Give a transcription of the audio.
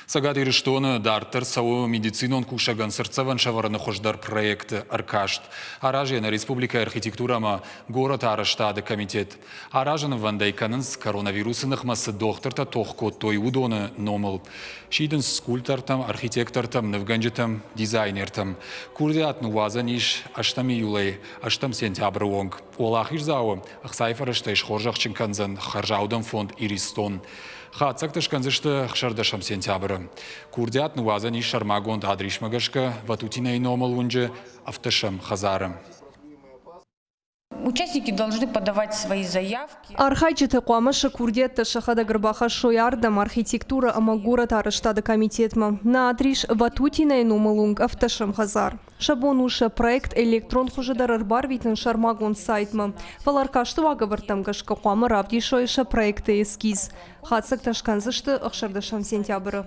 Цӕгат Ирыстоны дарддӕр цӕуы медицинон кусӕгӕн цыртдзӕвӕн сӕвӕрыны хуыздӕр проекты ӕркаст. Аразы нӕ республикӕйы архитектурӕ ӕмӕ горӕты арӕзтады комитет. Аразынвӕндӕй кӕнынц, коронавирусы ныхмӕ цы дохтыртӕ тох кодтой, уыдоны номыл. Сидынц скульптортӕм, архитектортӕм, нывгӕнджытӕм, дизайнертӕм. Курдиат ныууадзӕн ис ӕстӕм июлӕй ӕстӕм сентябры онг. Уӕлахиздзауы ӕхцайы фӕрӕзтӕй схорзӕхджын кӕндзӕн хӕрзаудӕн фонд «Иристон». Хатдзӕгтӕ скӕндзысты 16 сентябры. Курдиат ныууадзӕн ис сӕрмагонд адрисмӕ гӕсгӕ Ватутинайы номыл уынджы ӕвддӕсӕм хӕдзары. Участники должны подавать свои заявки. Архайджытӕ хъуамӕ сӕ курдиӕттӕ сӕхӕдӕг ӕрбахӕссой ардӕм архитектурӕ ӕмӕ горӕтарӕзтады комитетмӕ. Нӕ адрис Ватутинайы номыл уынг ӕвддӕсӕм хӕдзар. Сӕ бон у сӕ проект электрон хуызы дӕр ӕрбарвитын сӕрмагонд сайтмӕ. Фӕлӕ ӕркасты уагӕвӕрдтӕм гӕсгӕ хъуамӕ равдисой сӕ проекты эскиз. Хатдзӕгтӕ скӕндзысты 16 сентябры.